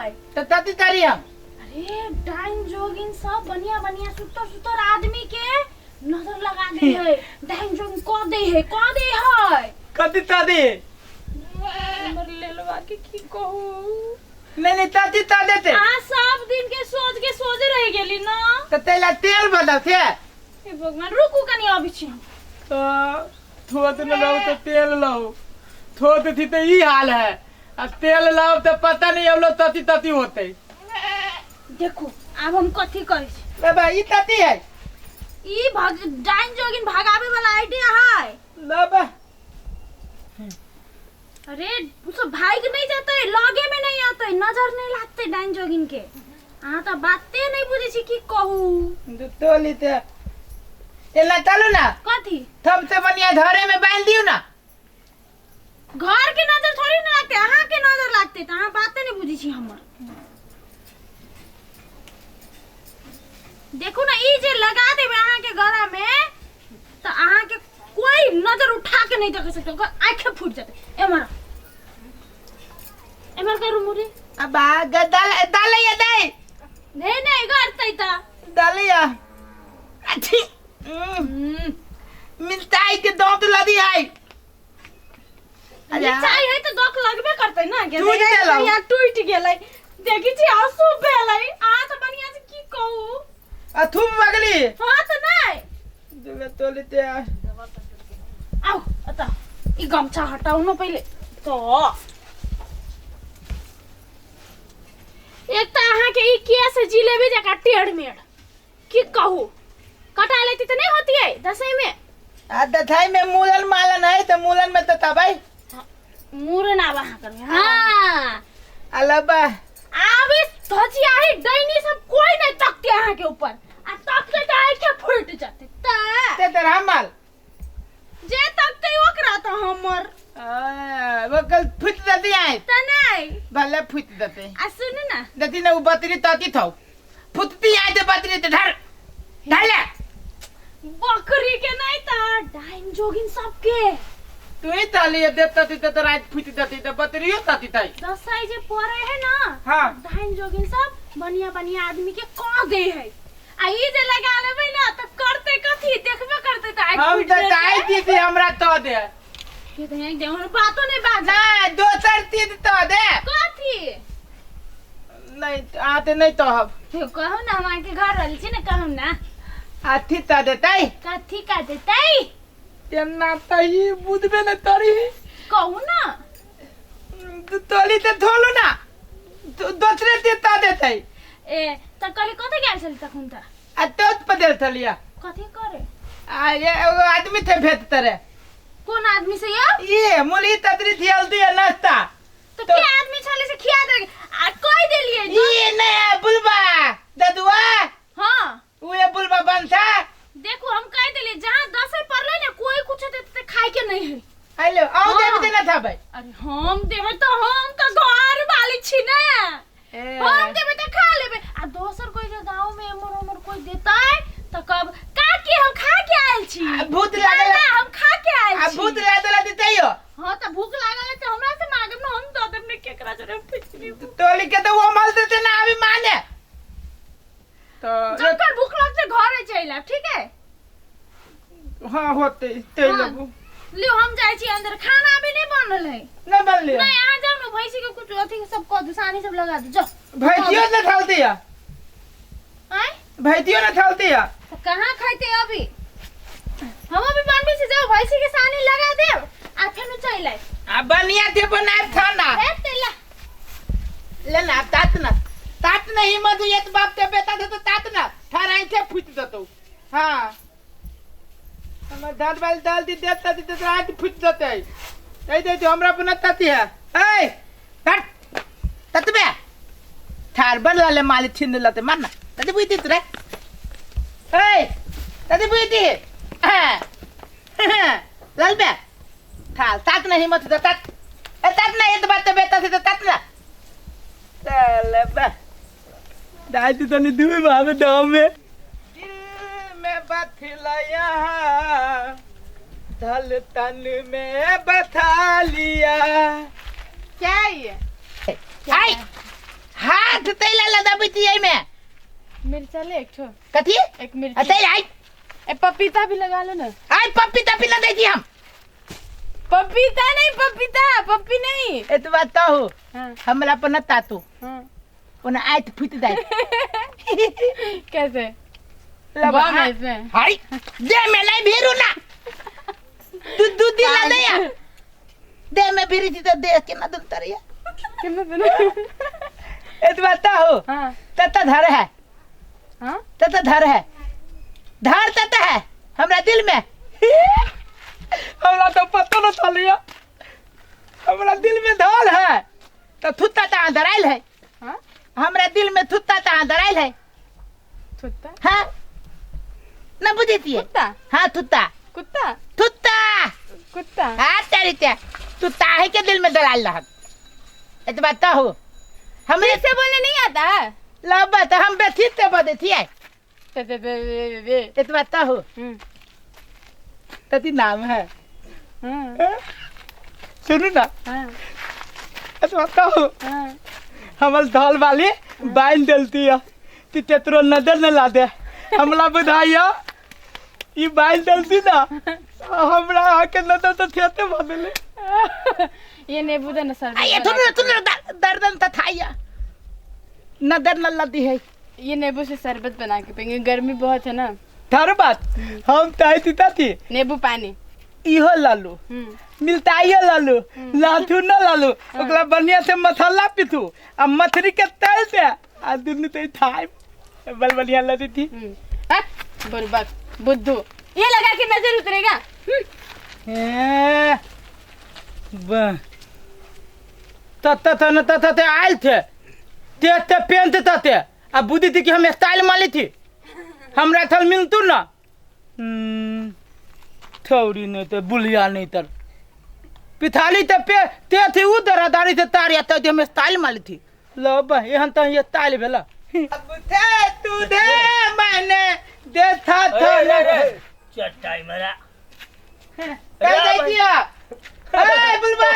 है। तो तती तारी हम। अरे डाइन जोगिन सब बढ़िया बढ़िया सुतर सुतर आदमी के नजर लगा दे है, डाइन जोगिन कह दे है, कह दे है। कथी तदी? हमर लेलवा के की कहू। नहीं नहीं, तती त देते। आ सब दिन के सोच के सोच रह गेली ना। तो तेला तेल बदल थे। हे भगवान, रुकू कनी, अबै छी हम। तो थोत न लाओ तो तेल लाओ, थोत थी तो ई हाल है, आ तेल लाओ तो पता नहीं अब लोग तती तती होते। देखू आब हम कथी कहै छी। बाबा ई तती है। ई भग डाइन जोगिन भगावे वाला आइडिया है। बाबा अरे उ सब भाग नहीं जाते, लगे में नहीं आते, नजर नहीं लागते डाइन जोगिन के। अहाँ तो बाते नहीं बुझै छी, की कहू। तोली ते एना चलू ना। कथी? थम से बढ़िया धरे में बांध दियो ना। घर के नजर थोड़ी ना लागते, अहाँ के नजर लागते। त अहाँ बाते नहीं बुझै छी हमर। देखू ना, ई जे लगा देबै अहाँ के गला में त अहाँ के कोई नजर उठा के नहीं देख सकते, ओकर आंखें फूट जाते। एमर एमर करू मुरी। अब आ गदल डालैया दे। नहीं नहीं, करते त डालैया अच्छी मिलताई के दांत लदी आई। अरे मिरचाई है तो दक लगबे करते ना के। टूट गेलौ। यहाँ टूट गेलै, देखी छी आंसू भेलै। अहाँ तऽ बढ़िया से की कहू। अथू बगली। हाँ तऽ नहीं। दुबे तोली ते आउ अतः ई गमछा हटाउ न पहिले। तो एक तऽ अहाँके ई केस जिलेबी जकाँ टेढ़ मेढ़, की कहू, कटा लेती तऽ नहीं होती है दसई में। आ दथाई में मूलन मालन है तो मूलन में तो तबाई। मूरन आब अहाँ करबै। हाँ अलबा आब ई धजियाही डैनी सब कोई नहीं तकते अहाँ के ऊपर, आ तकते तऽ आँखे फूटि जेतै। तऽ ते तर हमल जे तकते ओकरा तऽ हमर आ, वो कल फुट देती आए। तऽ नहीं। भले फुट देते। आ सुनू ना। देती ना वो बतरी तती थौ फुटती आए ते बतरी ते ढर ढर ले। बकरी के नहीं तऽ डाइन जोगिन सबके। तू ही ताली दे तती ते रात फुट देती ते बतरियो तती तई। दसाई जे पड़े है ना। हाँ। डाइन जोगिन सब बढ़िया बढ़िया आदमी के कह दे है, आ ई जे लगा लेबै ना तऽ करते कथी, देखबे करते तऽ आँखि हम फूटि तो जेतै। ताई दी थी हमरा तो दे। के तऽ एक हमर बातो नहीं बाज। नहीं दोसर तीद तो दे। कथी? नहीं आते नहीं तो हम। हे कहू ना, हम अहाँके घर रहल छी ना, कहू ना। अथी तो देतै। कथी का देतै? केना तही बुझबे न तरी। कहू ना। तोली ते धोलू ना, दोसरे तीद तो देतै। ए तऽ कहली कतऽ गेल छली तखन तऽ? आ तोत पदेल थलिया। कथी करे? आ ये एगो आदमी थे भेट तरे। कोन आदमी से यौ? ये मुली ततरी थियल दिया नाश्ता। तो के आदमी छले से खिया दे आ कह देलिए? ये नहीं है बुलबा ददुआ। हां उहे बुलबा बनसा। देखो हम कह देलिए जहां दसे पड़ले ने कोई कुछ देते खाए के नहीं है। हेलो आओ। हाँ। देब देना था भाई। अरे हम देबै तो हम तो घर वाली छी ने, हम देबै तो खा लेबै, आ दोसर कोई के गांव में एमर ओमर कोई देतै तो कब का के हम खा के आयल छी। आ भूत ना, लागल। ना, हम खा के आयल आ छी। भूत लागल देतै यो। हाँ तो भूख लागल है तो हमरा से मांगब ना, हम दऽ देब ने, केकरा जरे पूछ लेब। तोली के तो वो मल देते ना अभी माने तो। जकर भूख लगतै घरे चलि आयब, ठीक है? हाँ होते ते। हाँ। लेबू। लियो, हम जाइ छी अंदर, खाना अभी नहीं बनल है। नहीं बनले? नहीं, अहाँ जाउ ने, भैंसी के कुछ अथी सब कऽ दू, सानी सब लगा दू, जाउ। भैंसियो ने थलती है। आँय? भैंसियो ने थलती है। तऽ कहाँ खैते अभी, हम अभी बनबै छी, जाउ भैंसी के सानी लगा देब आ फेर चलि आयब। आ बनिया थे बनाए खाना। हे ते ला। ले ना तात ना तात नहीं मधु ये तो बाप के बेटा थे तो तात ना थारा थे फूट देतो। हाँ हमर दाल बाल दाल दी देता दी तो रात फूट देते ए दे तो हमरा अपना ताती है ए हट ततबे थार बन लाले माल छिन लते मारना तते बुझती रे ए तते बुझती लाल बे थाल तात नहीं मत दे तात ए तात ना ये तो बात बेटा से तो तात ना चल बे दादी तनी दुई भावे दाम में दिल में बथलाया धल तन में बथा लिया। क्या है ये? हाय हाथ तैला लदाबै छी एहिमे। मिर्चा ले एक ठो। कथी? एक मिर्ची। तै आई। ए पपीता भी लगा लो ना। आई पपीता पी दै छी हम। पपीता नहीं, पपीता पप्पी नहीं। एतबा तहु। हाँ। हमरा पर न तातू। हाँ। ओना आइत फुटि जाय। कैसे? लब बम है इसमें। हाय दे में नहीं भीरू ना। तू दूध दिला दे या। दे में भीरी थी तो दे के ना दूध तरिया। कितना सुना? एतबा तहु। हाँ। तत धर है। हाँ? तत धर है। धर तत है हमरा दिल में। हमरा तो पता न चलिया। हमरा दिल में धर है तो थुत्ता तहाँ धराइल है। हाँ? हमरा दिल में थुत्ता तहाँ धराइल है। थुत्ता? हाँ? न बुझै छियै? कुत्ता? हाँ थुत्ता। कुत्ता? थुत्ता। कुत्ता? हाँ तेरी ते तू ताहे के दिल में दलाल रहत। एतबा तहु हमरे से बोलने नहीं आता है। लब त हम बेथी ते बदै छियै। ते ते ते ते ते। एतबा तहु। हम्म। तती नाम है। हाँ। सुनू ना। हाँ। एतबा तहु। हाँ। हमर धल वाली बांध देलती है ती तेतरो नजर न ला दे। हमला बुझाइया ई बांध देलती ना हमरा आके नजर तो थेते बदले। ये नींबू दे ना सर। ये थोड़ा थोड़ा दर्दन त थाइया नजर न लदी है। ये नींबू से शरबत बना के पियेंगे, गर्मी बहुत है ना। थारो बात हम ताई तीता थी। नींबू पानी इहो लालू। मिलता ही लालू लाथू न लालू ओकरा बढ़िया से मसाला पीथू आ मछली के तेल से आ दुनू ते थाई बल बढ़िया लदी थी। बुर्बक बुद्धू ये लगा के नजर उतरेगा। ए ब तत त न तत ते आयल थे ते ते पेंट तते आ बुद्धि थी कि हम स्टाइल माली थी हमरा थल मिलतू ना। थौरी नहीं तो बुलिया नहीं तर पिथाली ते पे ते थी उ दरादारी से तार या ते हम स्टाइल माली थी। लो बा एहन त ये स्टाइल भेला। अब थे तू दे मैंने देखा था ना। चटाई मरा कल दे दिया। ए बुलबा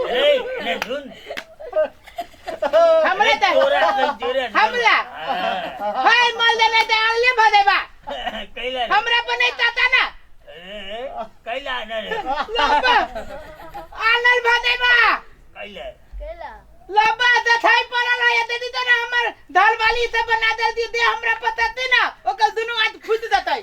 ए ने सुन हमरे त हमला हाय माल देने ते आले भदेबा कैला हमरा पर नहीं ताता ना। कैला ना रे लबा आनल भदेबा कैला कैला लबा दथाई पड़ल है दे दी तो ना हमर दाल वाली से बना देल दी दे हमरा पता ती ना ओकर दुनू हाथ फूट देतै।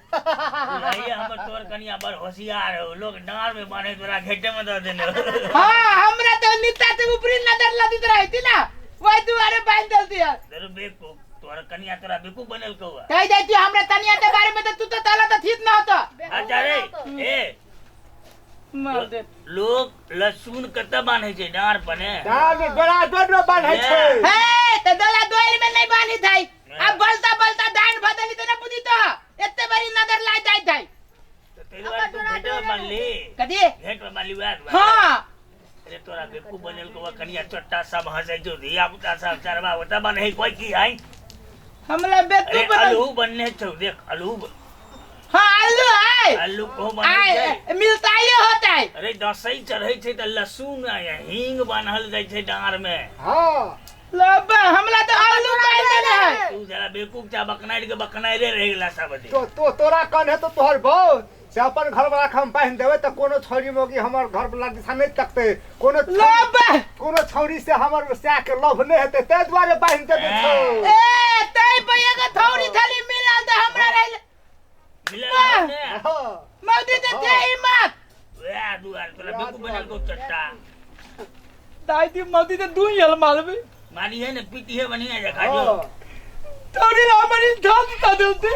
नहीं हमर तोर कनिया बड़ होशियार हो लोग डार में बांधे तोरा घेटे में दे देने। हां हमरा तो नित्ता से ऊपरी नजर लदित रहती ना वही दुआरे बांध देल दिया। जरूर बेवकूफ तोर कनिया तोरा बेवकूफ बनल कौआ कह जाती हमरा तनिया के बारे में तो तू तो ताला तो ठीक ना होता। अच्छा रे ए मार दे। लोग लहसुन कत बांधे छै डार पर ने? डार में बड़ा डोड में बांधे छै। हे त दला दोइल में नहीं बांधी थाई अब बलता बलता दान बदली त ना बुझी तो एते बड़ी नजर लाइ जाय थाई। तो तेरे बार तू घेट में बांधली। कथी? घेट में बांधली वएह दुआरे। हां। अरे तोरा बेवकूफ बनल कौआ कनिया चट्टा सब हंसै छौ धिया पुता सब चरबा ओतऽ बन्है कोई की आई? हमला बेवकूफ बनल। अल्हू बनने छौ देख अल्हू। हाँ आलू आय। आलू को बनै छै। मिलता ही होता है। अरे दसई चढ़ै छै त लहसुन आ हींग बान्हल जाइ छै डाँर में। हाँ। लबा हमला तो आलू पाइन देने है। तू जरा बेवकूफ चा बकनाइर के बकनाइरे रह गेला सब दिन। तो तो तोरा कन है तो तोहर बहू से अपन घर वाला हम बांध देबै त कोनो छौरी मोगी हमर घर वाला दिशा नहीं तकते कोनो लबा कोनो छौरी से हमर स्या के लव नहीं हेतै तै दुआरे बांध देबै छौ। ए तै पे एगो थौरी थली मिलल त हमरा रह मिलल ने। हां मौदी ते थे हिम्मत। वएह दुआरे तोरा बेवकूफ बनल को चट्टा। दाई दी मौदी ते दू ही हल मालबे। मारी है ने पीटी है बढ़िया जगह जो। थौरी हमारी धान ता देलते।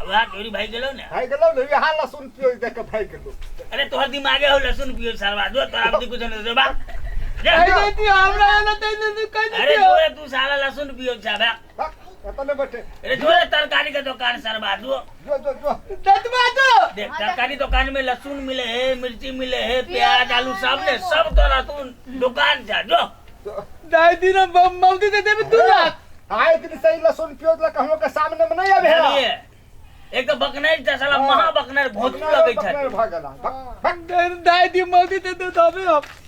वएह तोरी भाई गेलो ने। भाई गेलो ने यहाँ लहसुन पियो देख के भाई गेलो। अरे तोहर दिमागे हो लहसुन पियो सरवा जो तोरा बुद्धि कुछ नहीं देबा। अरे दी हमरा ना ते ने कह अरे जोरे तू साला लहसुन पियो छा बा। एतने बैठे। अरे जोरे तरकारी के दुकान सरवा जो। जो जो जो दतवा दो। देख तरकारी दुकान में लहसुन मिले है मिर्ची मिले है प्याज आलू सब ने सब तोरा तू दुकान जा जो। दाई दी ना मौदी दे देबे 2 लाख। आए दिन सही लहसुन पियो लक हम लोग के सामने में नहीं आबे है। एक तो बकनाइर छ साला महा बकनाइर भोजू लगै छ। बकनाइर भ गेला। दाई दी मौदी दे दे तो देबे अब।